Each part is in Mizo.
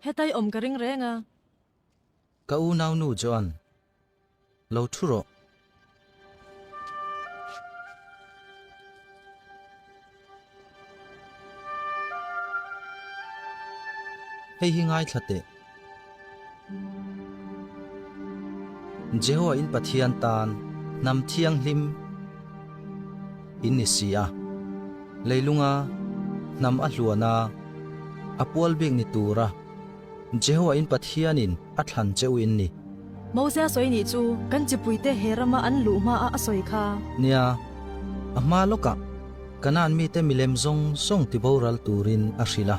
Hetai awm ka ring reng a. Ka unaunu Joan, lo thu rawh. Hei hi ngaithla teh. Jehovah in Pathian tan hnam thianghlim in ni si a. Leilunga hnam a hluan a, a pual bik ni tura Jehovah in Pathianin a thlan che u in ni. Moses a sawi nih chu kan chipuite he rama an luh hmaah a sawi kha. Nia, a hma lawkah Kanaan mite milem zawng zawng tiboral turin a hrilh a.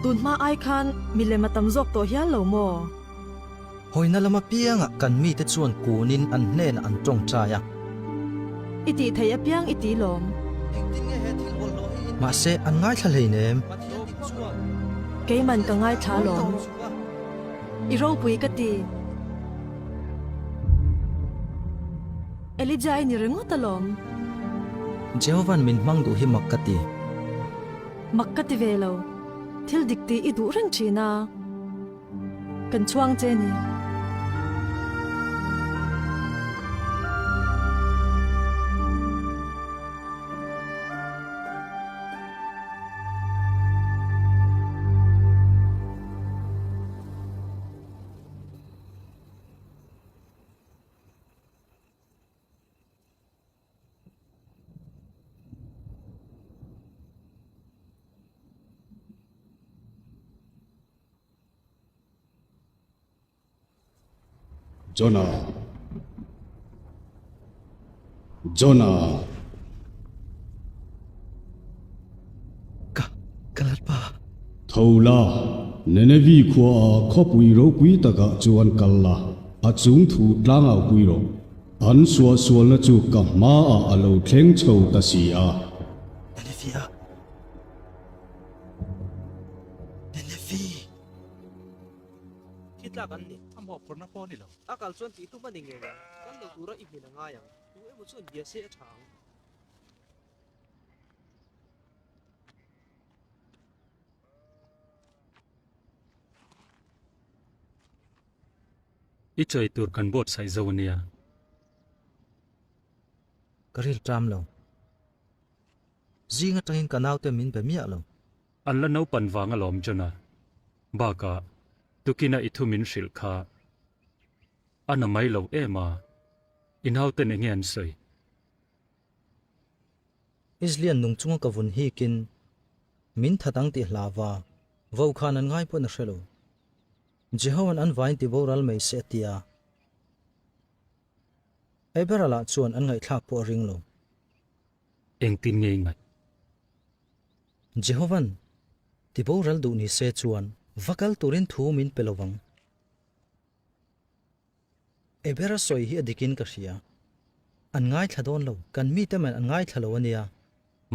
Tun hma ai khan milem a tam zawk tawh hial lo maw? Hawina lam apiangah kan mite chuan kunin an hnenah an tawngtai a. I tih theih apiang i ti lawm. Mahse, an ngaithla hleinem. Keiman ka ngaithla lawm. I ropui ka ti. Elijah i ni ringawt alawm. Jehova'n min hmang duh hi mak ka ti. Mak ka ti ve lo. Thil dik tih i duh reng thin a. Kan chhuang che ni. Jonah. Jonah. Ka, ka lalpa. Tho la, Nenevi khua a khawpui ropui takah chuan kal la, a chung thu tlangau pui rawh. An suahsualna chu ka hmaah a lo thleng chho ta si a. Nenevi a. Nenevi. Thi tlak an ni. A mawhphurhna pawh a ni lo. A kal chuan tih tum a ni ngei ang. Kal lo tura i hmin a ngai ang. Tu emaw chuan bia se a tha ang. I chawi tur kan buatsaih zo a nia. Ka ril ṭam lo. Zing atangin ka naute min be miah lo. An la naupan vang alawm John-a. Bakah, tukina i thu min hrilh kha a na mai lo em a, i nauten enge an sawi? Islian nung chunga ka vun hikin min that ang tih hlava vo khan an ngai pawh na hre lo. Jehova'n an vain ti boral mai se a ti a. Eberala chuan an ngaihthlak pawh a ring lo. Engtin nge i ngaih? Jehova'n ti boral duh ni se chuan va kal turin thu min pe lo vang. Ebera sawi hi a dikin ka hria. An ngaithla dawn lo, kan mite man an ngaithla lo a nia.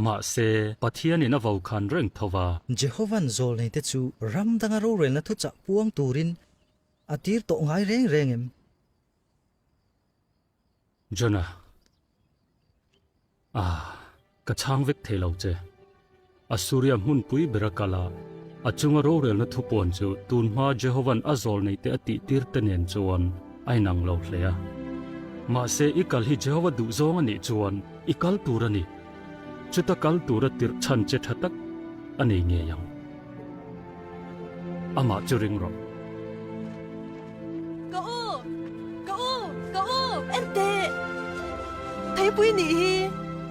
Mahse, Pathianin a vokhan reng tho va. Jehova'n zawlneite chu ram danga rorelna thuchah puang turin a tir tawh ngai reng reng em? Jonah, Ah, ka chhang vek thei lo che. Assuria hmunpui bera kal a, a chunga rorelna thupuan chu tun hma Jehova'n a zawl neite a tihtir te nen chuan a inang lo hle a. Mahse, i kal hi Jehova duhzawng a nih chuan i kal tur a ni. Chuta kal tura tirh chhan che tha tak a nei ngei ang. Amah chu ring rawh. Ka u! Ka u! Ka u! En teh! Theipui nih hi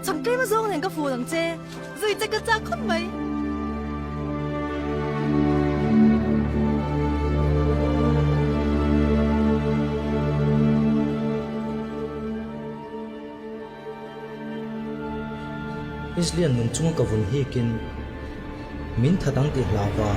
changtlem a zawng nen ka fun ang che. Zui che ka chak khawp mai. Islian nung chunga ka vun hikin min that ang tih hlau va.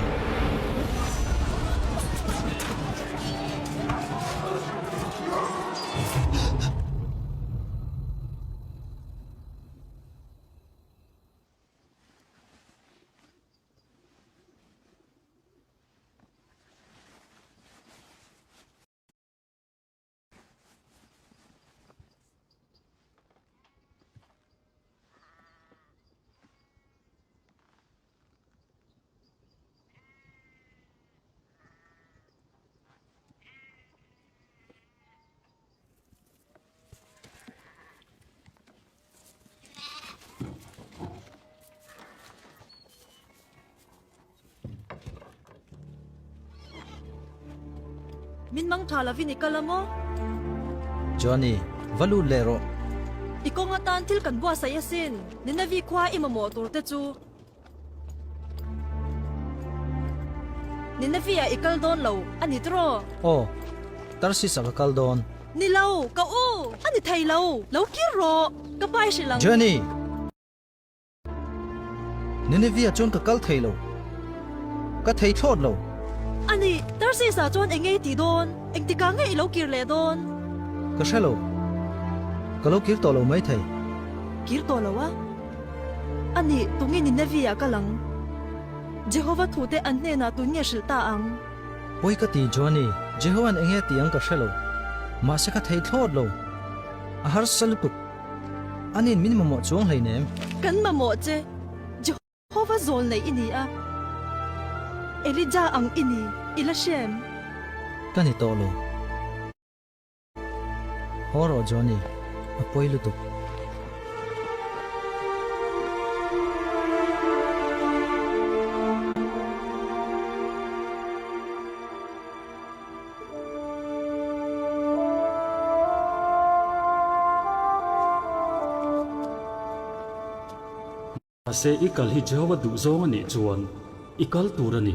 Min mang tha lovin i kal a maw? Johnny, va lut leh rawh. I kawng atan thil kan buatsaih asin. Ninavi khua i mamawh tur te chu. Ninavi ah i kal dawn lo a ni tiraw? Aw, Tarsis ah ka kal dawn. Ni lo, ka u! A ni thei lo! Lo kir rawh! Ka pai hrilh ang. Johnny! Nineveh-ah chuan ka kal thei lo. Ka thei thlawt lo. A ni, Tarsis-ah chuan eng nge i tih dawn? Engtikah nge i lo kir leh dawn? Ka hre lo. Ka lo kir tawh lo mai thei. Kir tawh lo a? A ni, tunge Nineveh-ah kal ang? Jehovah thute an hnenah tun nge hrilh ta ang? Pawi ka ti, Johnny. Jehova'n eng nge tih ang ka hre lo. Mahse ka thei thlawt lo. A harsa lutuk. Anin min mamawh chuang hleinem. Kan mamawh che, Jehova zawl nei i ni a, Elija ang i ni, i la hrem. Ka ni tawh lo. Haw rawh Johnny, a pawi lutuk. Mahse, i kal hi Jehovah duh zawng a nih chuan i kal tur a ni.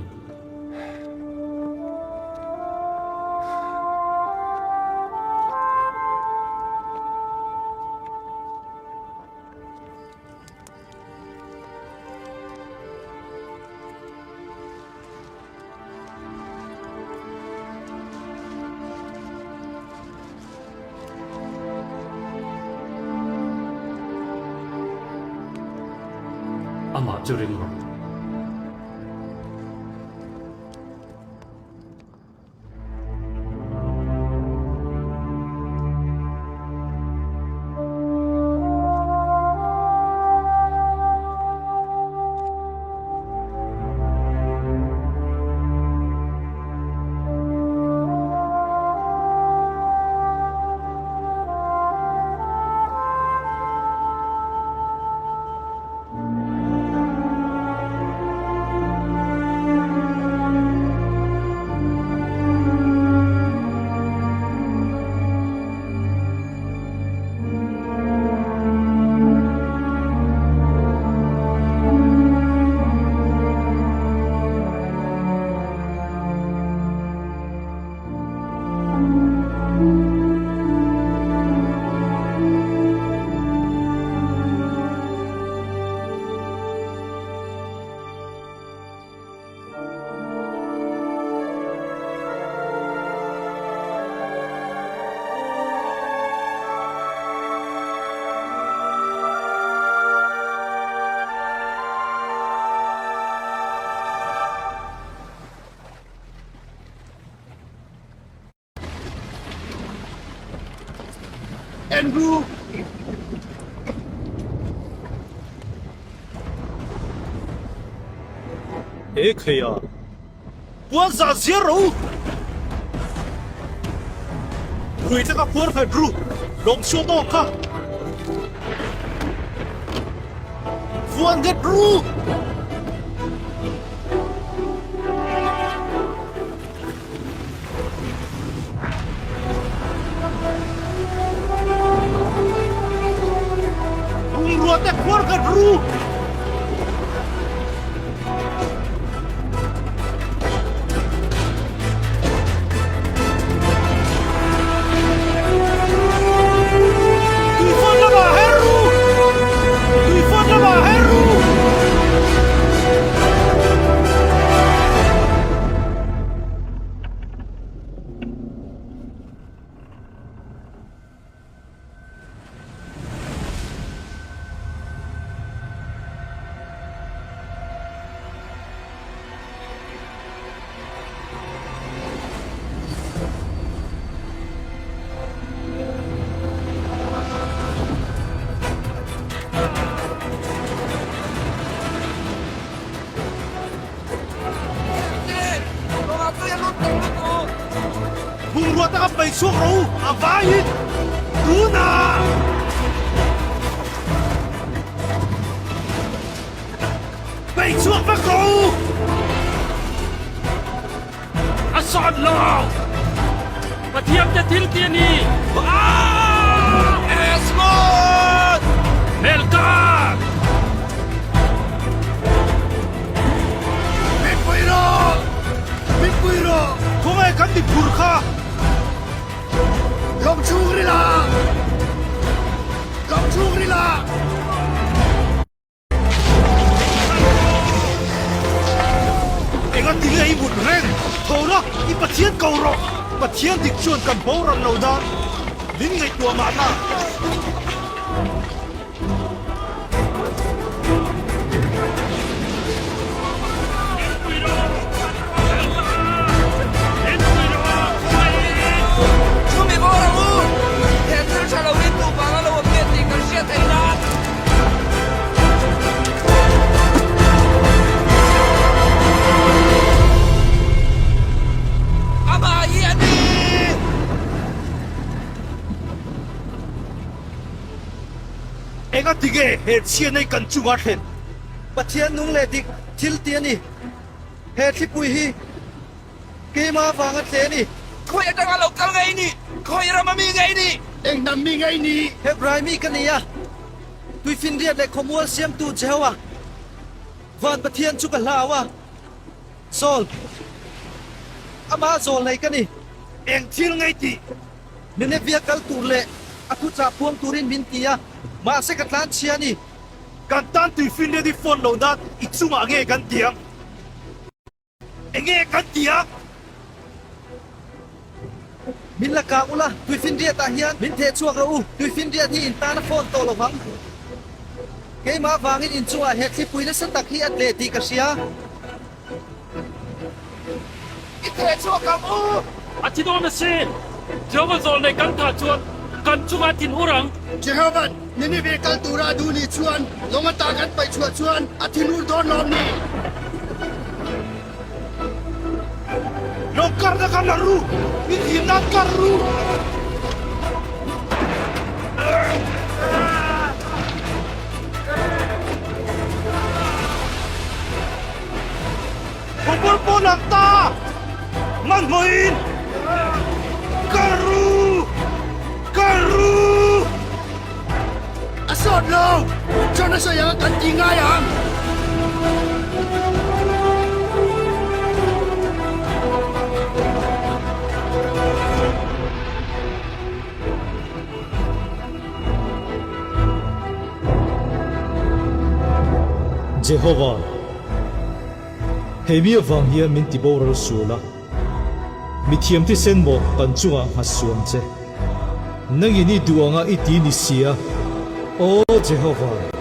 Amah chu ring rawh. Andrew! He kheia! Puan zah ziar ro! Rui taka puar khat ru! Lawng chhuak tawk kha! Fuan nghet ru! Bungrua te phuar khat ru! Tuifawn lamah her ru! Tuifawn lamah her ru! Bungrua taka paih chhuak rawh u, a vaiin tunah! Paih chhuak vek rawh u! A sawt lo! Pathiante thil ti a ni! Esmond! Melkar! Min pui rawh! Min pui rawh! Khawngaih kan mi phur kha! Lawng chhung ril ah! Lawng chhung ril ah! Enga ti nge i mut reng? Tho la, i Pathian ko rawh! Pathian dik chuan kan boral lo nan min ngaihtuah mahna. Chumi bawr ang u! He thil tha lo hi tu vang a lo awm nge tih kan hriat theih nan. Amah hi a ni! Enga tinge he chhiat nei kan chunga thlen? Pathian nung leh dik thil ti a ni. He thlipui hi keimah avanga tle a ni. Khawi atanga lo kal ngei ni? Khawi rama mi ngei ni? Eng hnam mi ngei ni? Hebrai mi ka ni a, Tuifinriat leh khawmual siamtu Jehovah, Van Pathian chu ka hlau a. Saul, Amah zawl nei ka ni. Eng thil ngei tih? Nineveh kal tur leh a thuchah puang turin min ti a, mahse ka tlan chhia a ni. Kan tan tuifinriat i phone lo nan i chungah nge kan ti ang? Enge kan ti a? Min la kang ula, tuifinriatah hian min theh chhuak rawh u, tuifinriat hi in tan a phone tawh lo vang. Keimah vangin in chungah he thlipui nasa tak hi a tleh tih ka hria. I theh chhuak ang u! A thi dawn a si! Jehovah zawlnei kan thah chuan kan chungah a thin ur ang. Jehova'n Nineveh kal tura a duh ni chuan lawng ata kan paih chhuah chuan a thin ur dawn lawm ni? Lo karna kha la ru! In him nan kar ru! Bawbawr pawh lang ta! Hmanhmawhin kar ru! Kar ru! A sawt lo! John a sawi anga kan ti ngai ang! Jehova, hei mi avang hian min tiboral sual a, mithiam thisen maw kan chungah nghat suam che. Nangin i duh anga i ti ni sia, Aw Jehova!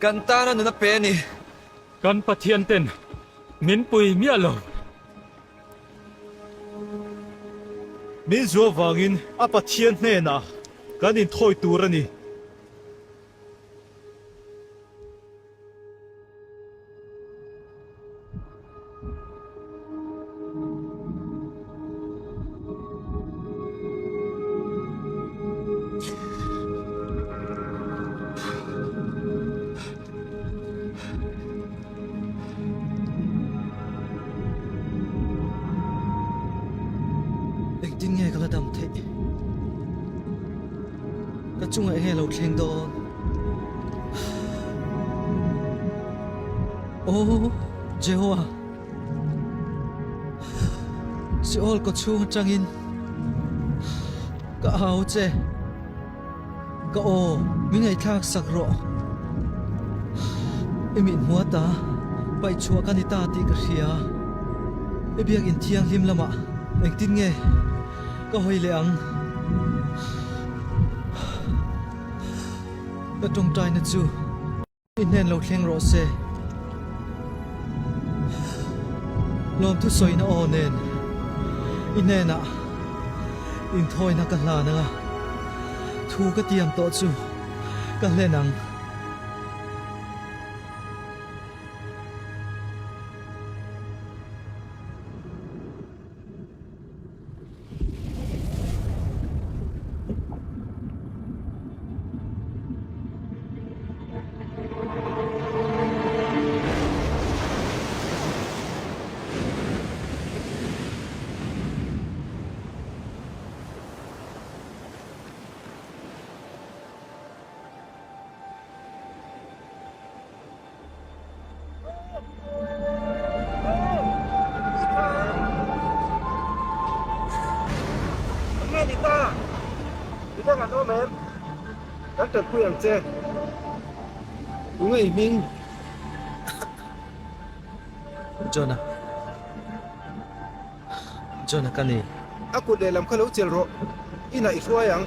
Kan tana nun a pe a ni. Kan Pathian ten min pui miah lo. Min zuah vangin a Pathian hnenah kan inthawi tur a ni. Engtin nge ka la dam theih? Ka chungah enge lo thleng dawn? Aw Jehovah, Seol kaw chhung atangin ka au che. Ka aw, min ngaihthlak sak rawh. I mithmuh ata paih chhuah ka ni ta tih ka hria. I biakinn thianghlim lamah engtin nge ka hawi leh ang? Ka tawngtaina chu. I hnen lo thleng rawh se. Lawmthu sawina aw nen i hnenah inthawina ka hlan anga thu ka tiam tawh chu ka hlen ang. Enge ni ta? Midang an awm em? Kan tanpui ang che. Tunge i hming? Jonah. Jonah ka ni. A kut lehlam kha lo chelh rawh. Inah i hruai ang.